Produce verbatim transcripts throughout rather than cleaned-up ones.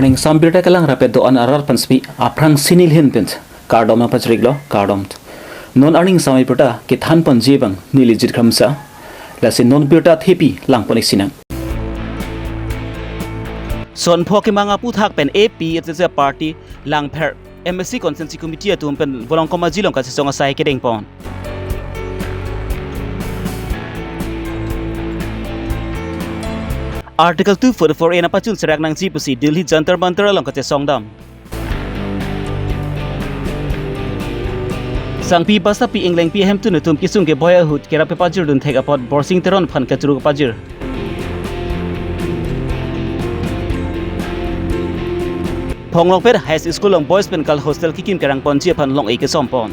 Ningsam birta kelang rapet do-an arat panspi aphrang si nelihin pen kardom nangpachiriklo, kardom. Non arningsam abirta kethan ponji abang neli Jit Kramsa. Lasi non birta thepi lang pon-ik sinang. Son pho kemang aphuthak pen A P H L C party Langpher M A C Constituency Committee atum pen Volongkom Aji along kachesong asai kedeng pon. Article two forty-four A nangpachun serak nangji pusi Delhi Jantar Mantar along kachesong dam. Sangpi basapi inglengpi ahemtun atum kesung keboi ahut kerap kepajirdun thek apot Borsing Teron aphan kachuru kepajir. Phonglongpet High School along boys pen girls hostel kekim kerang ponji aphan long-e kesom pon.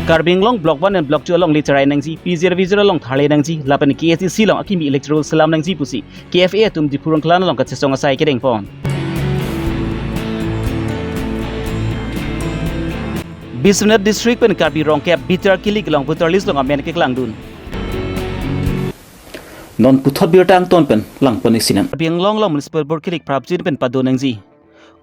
Karbi Anglong Block one and Block two alongle cherai nangji, P G R V G R along tharle nangji, lapen K A C C along akimi electoral selam nangji pusi K F A atum Diphu Rongkhelan along kachesong asai kedeng pon. Biswanath District pen Karbi Rongkep Bitar Kilik along voter list along amen keklangdun. Non puthot birta angton pen lang pon-ik sinang. Karbi Anglong along Municipal Board Kilik prapjin pen pado nangji.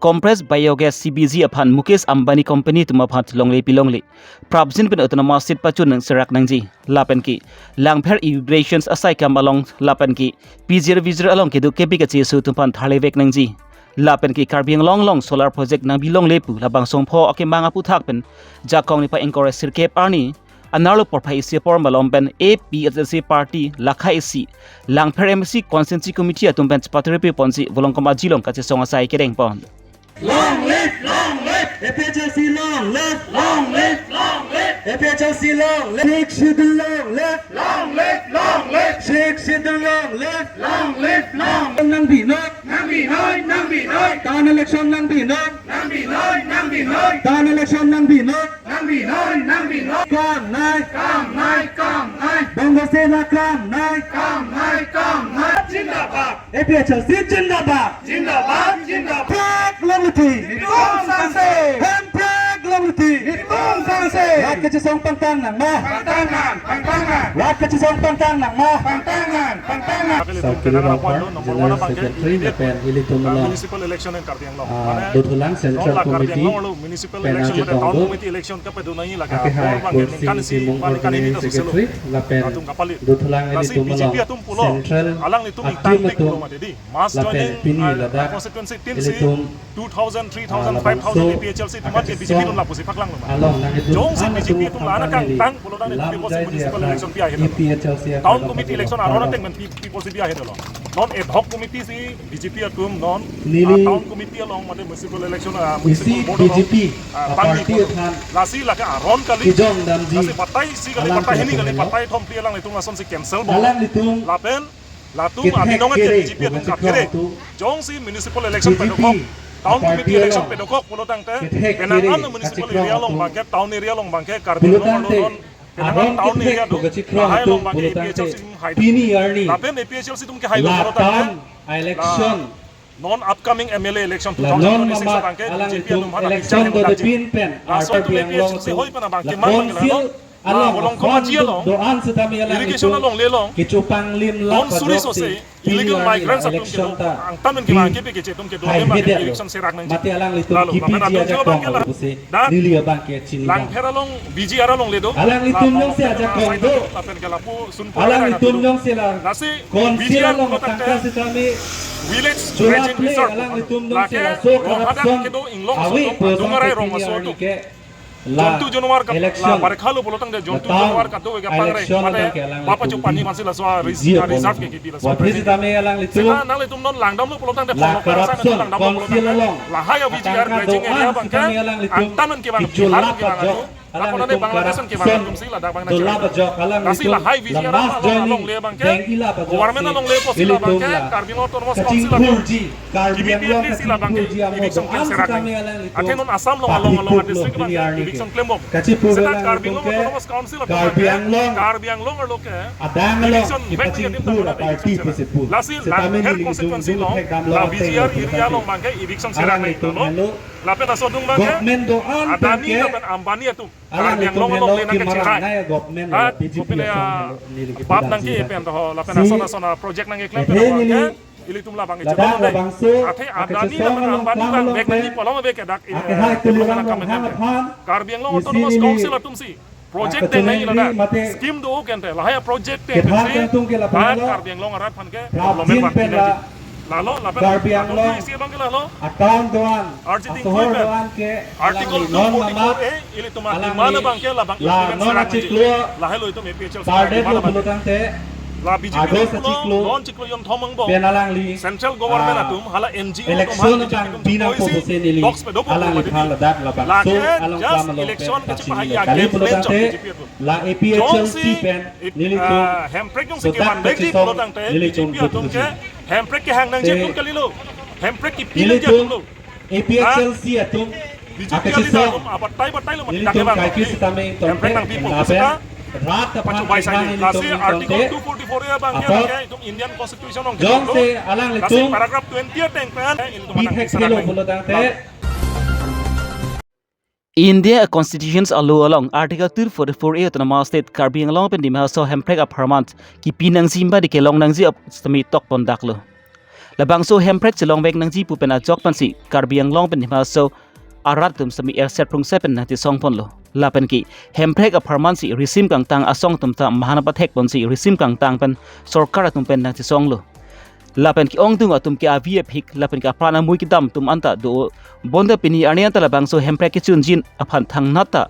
Compressed biogas C B G aphan Mukesh Ambani Company atum aphan longle pilongle prapjin pen autonomous seat pachun nang serak nangji. Lapen ke Langpher irrigations asai kam along lapen ke P G R V G R along kedo kebik achesu atum aphan tharlevek nangji. Lapen ke Karbi Anglong along solar project nangbilongle pu labangso pho akemang aphuthak pen Jakong niphai ingkoi ra sirkep arni anerlo porphai isi apor malom pen A P H L C party lakha isi Langpher M A C Constituency Committee atum pen chepatiri ponsi Volongkom Aji along kachesong asai kedeng pon. Long live, long live, A P H L C long live, long live, long live, A P H L C long live, Sixth Schedule long live, long live, long live, Sixth Schedule long live, long live, long live. Nangbinon, nangbinon, nangbinon. Town election nangbinon, nangbinon, nangbinon. Town election nangbinon, nangbinon, nangbinon. Kramnai, kramnai, kramnai. Bongo Sena kramnai, kramnai, kramnai. Zindabad. A P H L C zindabad. Zindabad, zindabad. Phrek longlethi. Netum sangse. Hem phrek longlethi. Netum sangse. Rat kachesong pangtang nang ma. Pangtang nang, pangtang nang. Rat kachesong pangtang nang ma. Pangtang nang, pangtang nang. Sakuri Rongphar, General Secretary, lapen ilitum along, municipal election in Karbi Anglong. Ah, mane, Dothulang Central Committee, municipal election, mane town committee election kapado nangji lake. Akehai apor abangke kursi ningkan isi, imung ningkan hini ta organizing secretary, lapen atum kapali. Dothulang ilitum along Central alanglitum atum pulo mati di. Mass joining, pini ah, ladak constituency tin si ilitum, two thousand, three thousand, ah, five thousand labangso A P H L C atum mati akachesong B J P atum lapusi paklang lo ma. Along nanglitum, jongsi an B J P atum atum la-an akangtang pulo tangte lam P P L C jai municipal election pi ahe dolo. A P H L C town committee election aron ateng pen P P L C pi ahe dolo. Non ad hoc committee si B J P atum non, neli, ah, town committee along mate municipal election, ah, isi municipal board along, B J P, ah, ah, pangni party ko aphan lasi lake aron kali. Kijong damji. Lasi batai isi kali, alam batai hini kali, kali, batai thom pi alanglitum lasonsi cancel bo. Alanglitum lapen latum kethek amidong kere, B J P atum kachikro kere atum. Jongsi municipal election B J P, pedokok, town committee election pedokok pulo tangte, kethek kere, penang an municipal kachikro area along atum abangke, town area along abangke, Karbi Anglong along pulo tangte, non, penang an aron town kethek area atum, kachikro lahai along atum abangke pulo tangte, A P H L C atum haidun. Pini arni, lapen A P H L C atum kehai la pulo tangte, town election, la non upcoming M L A election la non two thousand twenty-six mamat abangke B J P alanglitum atum aphan election abang dodepin pen, laso atum Karbi Anglong A P H L C atum hoi pen abangke la mang council lagi la non. Along, Volongkom Aji along, do-an setame alanglitum irrigation alongle along, kechupanglim la don suri pajok sose, si, illegal migrants atum election kedo, ta, angtan pen kevang kepi keche atum kedo, hai atum abangke medetlo. Eviction serak nangji. Mate alanglitum lalu, K P G lapen atum ajakong abangke la, pusi, dak, neli abangke chini Langpher along, B G R alongle do. Alanglitum la, jongsi ajakong do. Lapen ke lapu sun alanglitum jongsi la, lasi council B G R along pulo tangte, tangka setame, village hygiene reserve. Alanglitum jongsi lake, laso corruption kedo inglong awi aso atum, adung arai rong aso atum. Jontu januar kat la election, barekha lo pulo tangte jontu januar kat do vega pangre. Mane bapa chu pani mansi laso a res-, a reserve ke kipi laso. Wathi setame alanglitum, seta nanglitum non langdamlo pulo tangte la corruption, langdamlo pulo tangte, council along, lahai a V G R atangka grazing do-an area abangke setame alanglitum angtan pen kevang, kichula Bihar pen kevang pajok atum. Alanglitum akonane Bangladesh pen kevang corruption atum si ladak abang do la pajok, alanglitum dola pajok, la mass joining, government alongle abangke, deng ila pajok government alongle pusi ilitum abangke, la Karbi Anglong Autonomous Council abang kachingthurji, Karbi Anglong kachingthurji amo do-an setame alanglitum, athe non Assam along along along district abang eviction klembom. Kachipur seta Karbi Anglong Autonomous Council abang, Karbi Anglong, Karbi Anglong arlo ke adang along eviction kipachingthur a party pusi pu. Lasi setame Langpher neli constituency along, la V G R area along abangke eviction serak nangji lo. Lapen laso adung abang ke, government do-an Adani penke lapen Ambani atum alang Karbi Anglong itum along helo le nangkechehai. Kimarang nai government ha, lo B J P kopine asong ya, helo neli bap kipudak nangke jiran. Pen to ho, lapen si ason ason a project nangkeklem pen he abang neli ke, ilitum labang ladak ichebang labangso athe Adani akechesong lapen along Ambani kam abang along bek nangji pen polong bek ke dak, eh, akehai Tuliram government Ronghang akam aphan Karbi Anglong isi Autonomous neli Council atumsi project akechesong deng nai lada neli mate scheme do kente lahai project deng kethan si kangtung ke lapen lahai lo Karbi Anglong arat aphan ke development prapjin ban pen la lalo lapen Karbi Anglong isi abang ke lalo account do-an R G T asohor do-an ke Article alangli non mamat two forty-four A ilitum alangli iman abang ke labang la implement non serang nangji. Achiklo lahai lo itum A P H L C target iman lo abang pulo tangte la B J P August lo achiklo non chiklo yom thom angbong pen alangli, central government ah, atum hala N G O atum election hala abang B J P atum bina choice kopusi neli box pe dopo alangli puma phan didi. Ladak labangso lake along just kam along election pen kachepahai pachini ya kali game pulo plan chot tangte B J P atum. La A P H L C jongsi pen it, nelitum ah, Hemprek jongsi sotak kevan bek di kachesong pulo tangte nelitum B J P atum ke butusi. Hemprek kehang nangji atum kalilo. Hemprek kipi nangji atum lo. Nelitum A P H L C atum B J P akachesong atum abatai batai lo mati nelitum dake bang. Kaike sitame ingtonte Hemprek nangpipo lapen sita rat aphan pacho bai sai kehang de. Lasi nelitum Article ingtonte two forty-four A abang ke apot lake itum Indian Constitution along jongsi ketok lo. Alanglitum lasi paragraph twenty ateng pen ilitum bithek manang thelo kisarang pulo tangte. India Constitutions alo along Article two forty-four A Autonomous State Karbi Anglong pen Dima Hasao Hemprek apharman kipi nangji ma di kelong nangji ap-, sitame tokpon dak lo. Labangso Hemprek chelongvek nangji pu pen ajok pensi Karbi Anglong pen Dima Hasao arat atum sitame erset prungse pen nangchesongpon lo. Lapen ke Hemprek apharman si risim kangtang asong atum ta mahan pathek ponsi risim kangtang pen sorkar atum pen nangchesong lo. Lapen ke-ongdung atum ke avi aphik, lapen ke apran amui kedam atum anta do. Bonta pini arni anta labangso Hemprek kechunjin aphan thangnat ta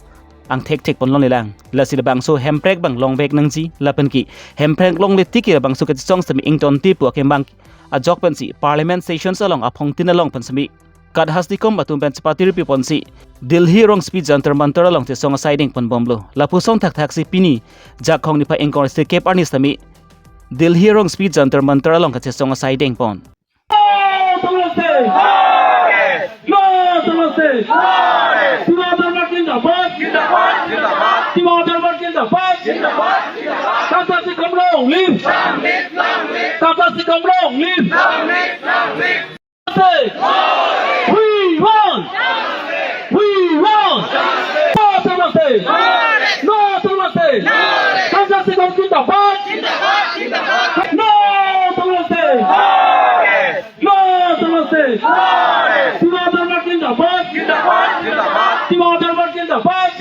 angthek thek ponlongle lang. Lasi labangso Hemprek abang longvek nangji, lapen ke Hemprek longle tik ke labangso kachesong sitame ingtonte pu akemang ajok pensi Parliament sessions along aphongtin along pen sitame kat hasti kom atum pen chepatir pi ponsi Delhi Rongsopi Jantar Mantar along chesong asai dengpon bomlo. Lapuson thakthak si pini Jakhong niphai ingkoi ra sirkep arni sitame Delhi Rongsopi Jantar Mantar along kachesong asai dengpon. No Autonomous State! No Autonomous State! Tiwa Dharma Zindabad! Tiwa Dharma Zindabad! Tata Tikomlong live! Tata Tikomlong live! State! We want! We want! No Autonomous State! No Autonomous State! Tata Tikom Zindabad! No Autonomous State! No Autonomous State! Tiwa Dharma Zindabad! Tiwa Dharma Zindabad!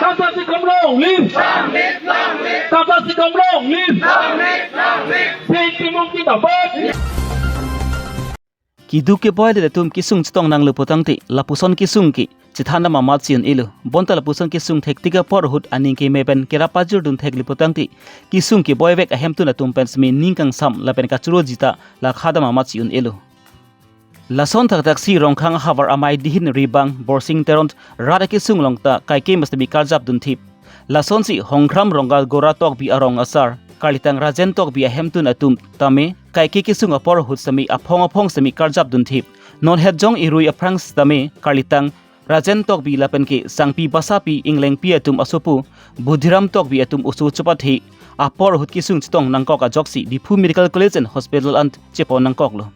Tata Tikomlong live! Tata Tikomlong live! State Timung Zindabad! Keduk keboi le atum kesung chetong nanglo putangte, lapuson kesung ke chethan dam amat si un-elo. Bonta lapuson kesung thektik apor ahut aning keme pen kerap pajir dun theklo putangte, kesung keboivek ahemtun atum pen sitame ning kangsam lapen kachoro jita lakha dam amat si un-elo. Lason thakthak si Rongkhang ahavar amei dihin ribang Borsing Teron rat akesung along ta kaike ma sitame karjap dunthip. Lasonsi Hongkhram Rongga Gora Tokbi arong asar, karlitang Rajen Tokbi ahemtun atum tame kaike kesung apor ahut sitame aphong aphong sitame karjap dunthip. Non hetjong irui aphrang sitame karlitang Rajen Tokbi lapen ke Sangpi Basapi Englengpi atum asopo Budhiram Tokbi atum oso chepathe apor ahut kesung chetong nangkok ajoksi Diphu Medical College and Hospital an chepon nangkoklo.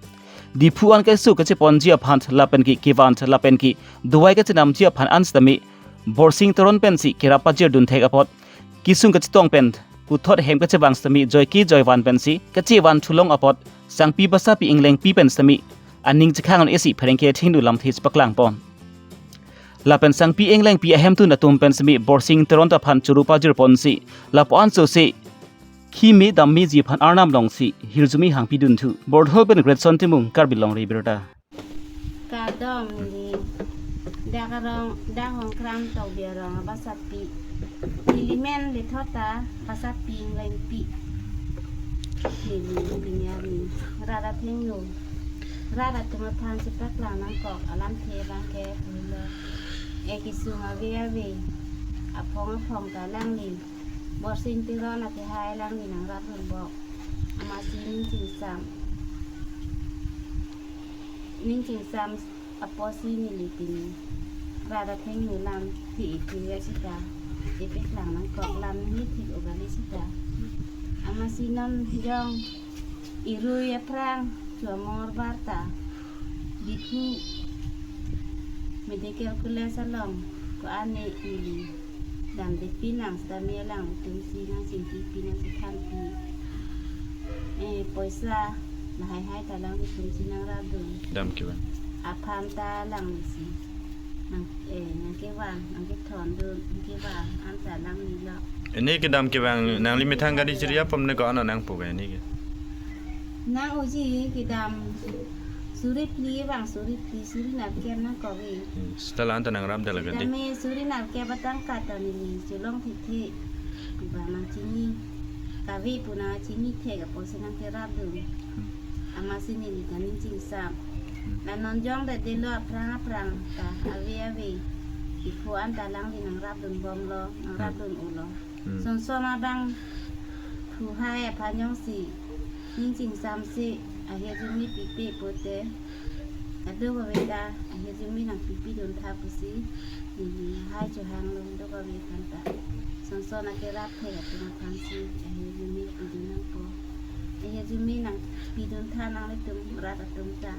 Diphu an keso kacheponji aphan lapen ke kevan lapen ke dawai kachenamji aphan an sitame Borsing Teron pensi kerap pajir dun thek apot kesung kachetong pen puthot hem kachevang sitame joike joivan pensi kachevan thulong apot Sangpi Basapi Englengpi pen sitame aning chekhang un-e si pherangke athengno lamthe chepaklang pon. Lapen Sangpi Englengpi ahemtun atum pen sitame Borsing Teron ta aphan choro pajir ponsi lapu-an sose khime dam meji aphan arnam longsi hirjume hangpi dunthu. Bordhol pen Greatson Timung, Karbi Longri Abirta. Kardom neli. Dak arong, dak Hongkhram Tokbi arong abasapi. Neli men lethot ta Basapi Englengpi. Neli pini arni rat athengno, rat atum aphan chepaklang nangkok alamthe abang ke pulo. E kesung ave ave, aphong aphong ta alangli Borsing Teron akehai alangli nang rat hunbok. Amatsi ning chingsam, ning chingsam apotsi neli pini rat athengno lamthe iphi sita, ipaklang nangkok lam nithik ogali sita. Amatsi non jong irui aphrang chua mor barta Diphu Medical College along ko-an ne ili damde pinang seta me alangtum si nangchingki pi nangchethan pi. Eh, poisa lahai hai ta alangtum si nangrapdun. Dam kevang. Aphan ta alangli si nang, eh, nangkevang, nangkethondun, nangkevang an ta alanglilo. Ini kedam kevang nangli methang kali chiri apom ne ko-an nangpu ke ini ke. Nang uji kedam suri phli vang suri phli suri nerkep nangkok ke. Hmm, seta la-an ta nangrapdun lake di. Tame suri nerkep atangka ta neli cholong thekthek. Pu abang nangchini. Kave pu nangchini thek apotsi nangkerapdun. Hmm. Amatsi neli ta ning chingsam. Hmm. La non jongdedetlo aphrang aphrang ta ave ave. Iphu an ta alangli nangrapdunbomlo, nangrapdun-olo. Hmm. Sonson abang thu hai aphan jongsi ning chingsamsi ahirjume pipe pote, kadokave ta ahirjume nangpipidun tha pusi neli hai chohanglo, dokave aphan ta. Sonson akerap thek atum aphansi ahirjume pidun nangpo. Ahirjume nangpidun tha nanglitum rat atum ta.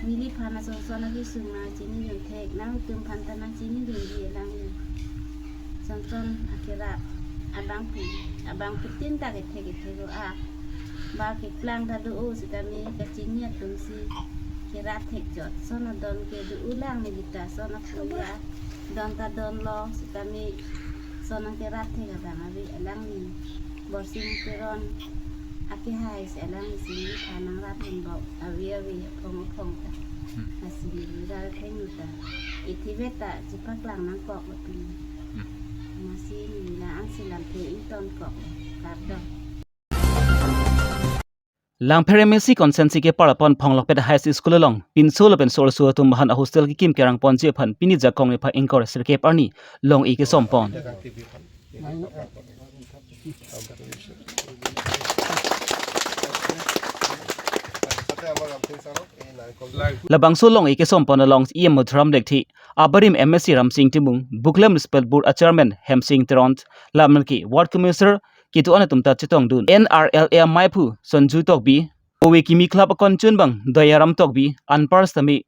Neliphan asonson akesung nangchinidun thek, nanglitum aphan ta nangchinidunji alangli. Sonson akerap abangphu, abangphutin ta kethek kethek-o a. Ba keplang ta do-o sitame kachini atumsi kerap thekchot. Son adon ke do-o lang nelita, son aphu ya. Don ta donlo sitame son nangkerap thek abang ave alangli. Borsing Teron akehai si alangli si neliphan nangrapdunbom ave ave aphong aphong ta. Hmm. Lasi neli rat athengno ta ithivet ta chepaklang nangkoklo pini. Hmm. Amatsi neli la-ansi lamthe ingtonkoklo. Kardom. Langpher M A C constituency kepar apon Phonglokpet High School along pinso lapen so-arso atum aphan ahostel kekim kerangponji aphan pini Jakong niphai ingkoi ra sirkep arni long-e kesompon. Labangso long-e kesompon along E M Madhuram Lekthe, abarim M A C Ramsing Timung, Bokolia Municipal Board a Chairman Hemsing Teron, lapen ke Ward Commissioner kedo-an atum ta chetongdun. N R L A amaiphu Sonju Tokbi, ove kimi club akon chunbang Dayaram Tokbi anpar sitame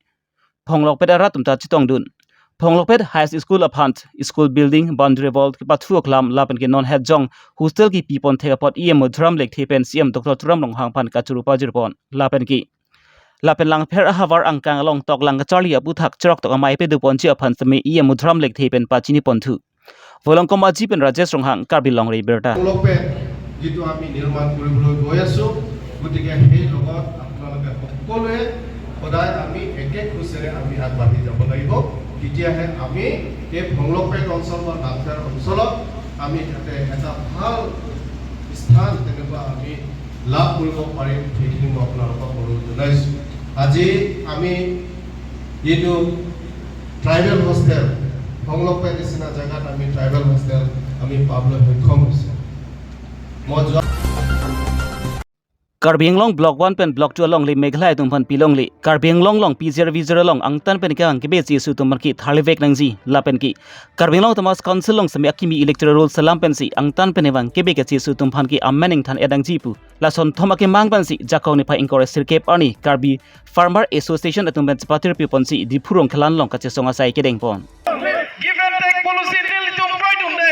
Phonglokpet arat atum ta chetongdun. Phonglokpet High School aphan school building, boundary wall kepathu aklam lapen ke non hetjong hostel kepipon thek apot E M Madhuram Lekthe pen C E M Doctor Tuliram Ronghang aphan kachoro pajirpon. Lapen ke lapen Langpher ahavar angkang along toklang kacharli aputhak cheroktok amei padoponji aphan sitame E M Madhuram Lekthe pen pachiniponthu. Volongkom Aji pen Rajesh Ronghang, Karbi Longri Abirta. তেওঁলোকে যিটো আমি নিৰ্মাণ কৰিবলৈ গৈ আছো, গতিকে সেই লগত আপোনালোকে সকলোৱে সদায় আমি একে খোজেৰে আমি আগবাঢ়ি যাব লাগিব। তেতিয়াহে আমি এই ভংলকপেট অঞ্চল বা নামঘৰ অঞ্চলত আমি যাতে এটা ভাল স্থান তেনেকুৱা আমি লাভ কৰিব পাৰিম, সেইখিনি মই আপোনালোকক অনুৰোধ জনাইছো। আজি আমি যিটো ট্ৰাইবেল হোষ্টেল, ভংলকপেট নিচিনা জেগাত আমি ট্ৰাইবেল হোষ্টেল আমি পাবলৈ সক্ষম হৈছো। মই যোৱা Karbi Anglong Block one pen Block two alongle Meghalaya atum aphan pilongle. Karbi Anglong along P Z R V Z R along angtan pen kevang kebe chesu atum aphan ke tharlevek nangji lapen ke Karbi Anglong Autonomous Council along sitame akimi electoral roll alam pensi angtan pen kevang kebe kechesu atum aphan ke amen ingthan-et nangji pu lason thom akemang pensi Jakong niphai ingkoi ra sirkep arni Karbi Farmer Association atum pen chepatir piponsi Diphu Rongkhelan along kachesong asai kedengpon. Give and take policy til itum kroidunde.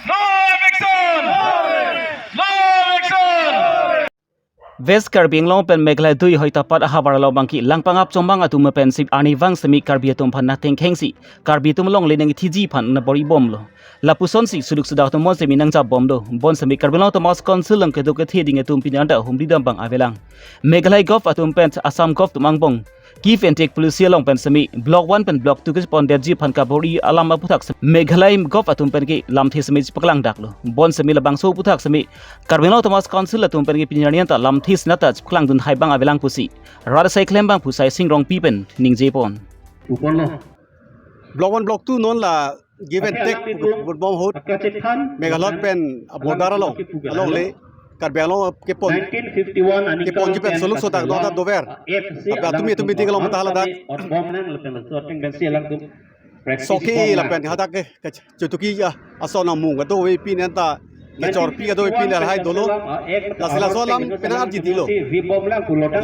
No eviction. No eviction. West Karbi Anglong pen Meghalaya dui hoi tapat ahavar along abangke langpangap chomang atum pensi arnivang sitame Karbi atum aphan nangtengkhengsi Karbi atum alongle nangkethiji aphan nangborbomlo. Lapusonsi suluk sudak atum bonsitame nangjapbomlo. Bonsitame Karbi Anglong Autonomous Council along kedo kethe ding atum pini anta humridam abang avelang. Meghalaya Govt atum pen Assam Govt atum angbong give and take policy along pen sitame Block one pen Block two kepondetji aphan kabor-i alam aputhak sitame Meghalaya Govt atum pen ke lamthe sitame chepaklangdaklo. Bonsitame labangso aputhak sitame Karbi Anglong Autonomous Council atum pen ke pini arni anta lamthe sinata chepaklangdun hai abang avelang pusi rat asai klembang pu Saising Rongpi pen ningjepon. Block one, Block two non la give and take putbom ahut Meghalaya pen border along, alongle Karbi Anglong kepon, keponji pen solo sodak dota dover. Tapi atum itum meeting along matha ladak. Soki lapen hadak ke, ke chutuki ya ason amung kadokave pin anta kechorpi kadokave pin lahai dolo. Lasi laso alam pen arjidilo.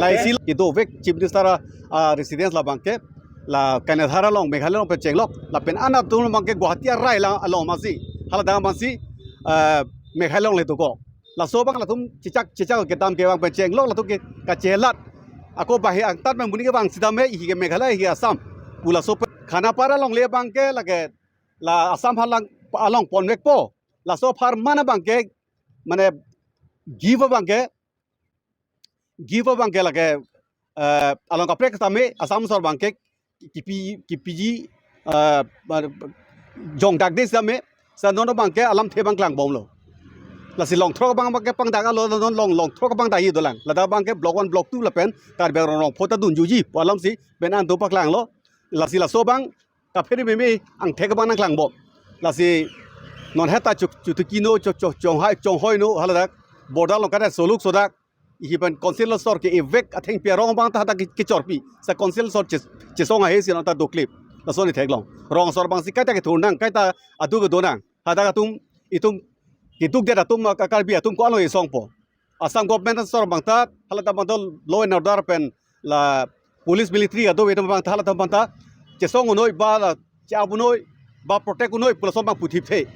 Laisi kedovek Chief Minister a, a residence labangke la Kaniathar along, Meghalaya along pen chenglok, lapen an atum abangke Guwahati arai la along masi, hala dak masi, eh, Meghalaya along le dokok. Laso abang latum chechak chechak kedam ke abang pen chenglok latum ke kachelat. Ako bahe angtan pen buni ke abang sitame ihi ke Meghalaya, ihi Assam. Pu laso pen Khanapara along le abangke lake la Assam halang along ponvekpo. Laso apharman abangke mane give abangke, give abangke lake, eh, along kaprek tame Assam sor abangke kipi kipiji, eh, jongdakde sitame, sa non abangke alamthe abang klangbomlo. Lasi longthrok abang abangke pangdak alo, non long longthrok abang dak hi dolang. Ladak abangke block one, block two lapen Karbi Anglong Rongpho ta dunjuji pu alamsi pen an do paklanglo. Lasi laso abang kaphere meme angthek abang nangklangbom. Lasi non heta chuk chutukino, chok chok chonghai chonghoino, haladak border along kada soluk sodak. Ihi pen council asor ke evict athengpi arong abang ta hadak ke, kechorpi. Sa council asor ches-, chesong ahe si nang ta doklip. Laso ni theklong. Rong asor abangsi kaita kethur nang, kaita adu kedo nang. Hadak atum, itum, keduk det atum, ka-, Karbi atum ko-an lo isongpo. Assam government asor abang ta, haladak abang ta law and order pen la police military ado itum abang ta, haladak abang ta chesong unoi ba la cha-up unoi ba protect unoi pu laso abang puthipthe.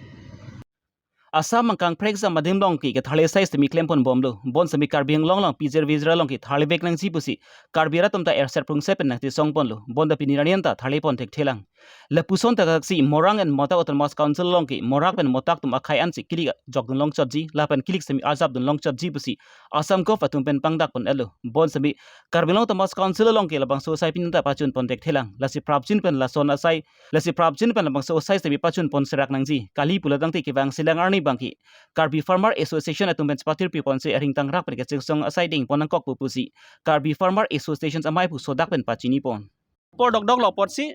Assam angkang prekjam adim along ke ketharli asai sitame klemponbomlo. Bonsitame Karbi Anglong along P G R V G R along ke tharlivek nangji pusi Karbi arat atum ta erset prungset pen nangchesongponlo. Bonta pini arni an ta tharlipon thekthelang. Lapuson thakthak si Morang and Motak Autonomous Council along ke Morak pen Motak atum akhei ansi kilik jokdun longchotji, lapen kilik sitame arjapdun longchotji pusi Assam Gov atum pen pangdakpon-etlo. Bonsitame Karbi Anglong Autonomous Council along ke labangso asai pini ta pachunpon thekthelang. Lasi prapjin pen lason asai, lasi prapjin pen labangso asai sitame pachunpon serak nangji. Kali pulo tangte kevang selang arni abangke Karbi Farmer Association atum pen chepathirpiponsi aring tangrak pen kechesong asai dengpon nangkokpo pusi Karbi Farmer Association amei aphu sodak pen pachinipon. Por dokdok lo apotsi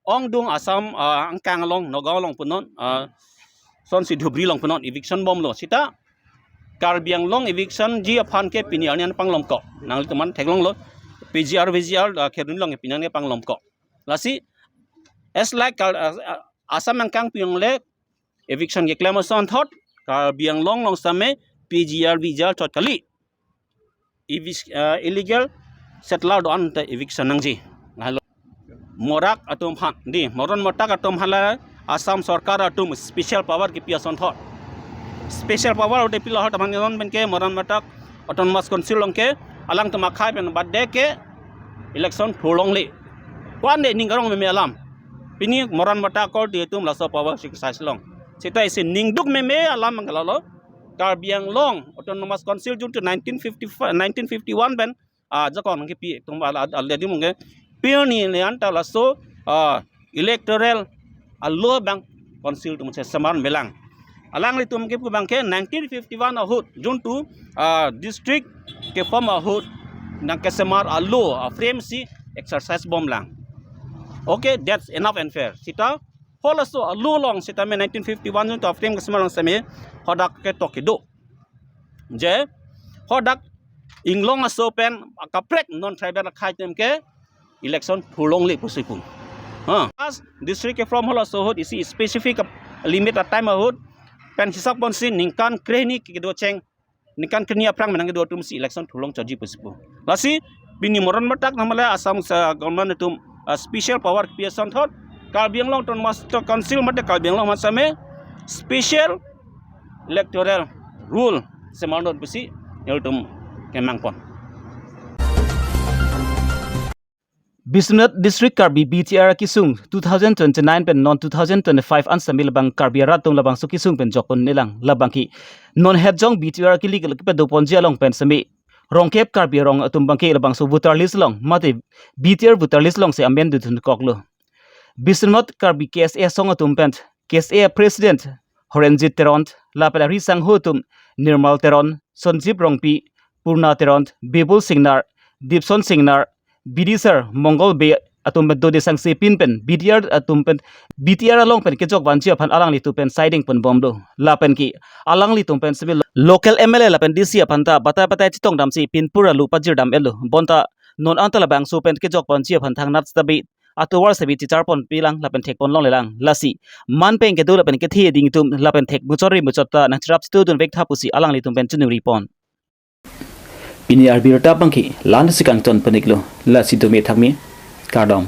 ongdung Assam, ah, angkang along, Nagaon along punon, ah, sonsi Dhubri along punon eviction bomlo. Sita Karbi Anglong eviction ji aphan ke pini arni an panglomkok. Nanglitum an theklonglo. P G R V G R, ah, kherun along pini arni panglomkok. Lasi, as like Kar-, ah, ah, Assam angkang pi-ong le eviction keklem asonthot, Karbi Anglong along sitame P G R V G R chot kali. Evic-, eh, illegal settler do-an ta eviction nangji. Lahelo Morak atum aphan, di, Moron Motak atum aphan la Assam sorkar atum special power kipi asonthot. Special power ode pilo ahut aman non penke Moron Motak Autonomous Council along ke alangtum akhei pen bade ke election thurlongle. Ko-an de ning karong meme alam. Pini Moron Motak akor di atum laso power exercise long. Sita isi ningduk meme alam manggalalo. Karbi Anglong Autonomous Council jun to nineteen fifty-five, nineteen fifty-one pen, ah, jakong nangkepi atum ala, ala, ala di mungke. Pirni le anta laso, ah, electoral alo abang council atum chesemar melang. Alanglitum ke pu abangke nineteen fifty-one ahut jun to, ah, district keform ahut nangkesemar alo, ah, frame si exercise bomlang. Okay, that's enough and fair. Sita halaso alo along sitame nineteen fifty-one jun to frame kesemar along sitame hadak ketok kedo. Je hadak inglong aso pen kaprek non tribal akhei atum ke election thurlongle pusi pu. Ha. As district keform halaso ahut isi specific limit a time ahut pen hisap ponsi ningkan krehini kedo cheng, ningkan krehini aphrang menang kedo atumsi election thurlong chotji pusi pu. Lasi pini Moron Motak namale Assam sa government atum, ah, special power kipi asonthot Karbi Anglong Autonomous Council mate Karbi Anglong aphan sitame special electoral rule semarnon pusi nelitum kemangpon. Biswanath District Karbi B T R akesung two thousand twenty-nine pen non two thousand twenty-five an sitame labang Karbi arat atum labangso kesung pen jokpon-elang, labangke non hetjong B T R kilik kilik kepadoponji along pen sitame Rongkep Karbi Anglong atum abangke labangso voter list along mate B T R voter list alongsi amen dodun koklo. Biswanath Karbi K S A asong atum pen K S A President Horenjit Teron, lapen ari sangho atum Nirmal Teron, Sanjib Rongpi, Purna Teron, Bibul Singnar, Dipson Singnar, B D sir Mongol Bey atum pen dode sangse pin pen B T R atum pen B T R along pen kejok vanji aphan alanglitum pen siding ponbomlo. Lapen ke alanglitum pen sitame local M L A lapen D C aphan ta batai batai chetongdamsi pinpur alu pajirdam-etlo. Bonta non anta labangso pen kejok vanji aphan thangnat sitame atovar sitame checharponpilang lapen thekponlonglelang. Lasi man pen kedo lapen kethe ding atum lapen thek muchot ri muchot ta nangcherap chitudun vektha pusi alanglitum pen chiningripon. Pini abirta abangke la-ansi kangton pon-iklo, lasi dome thakme, kardom.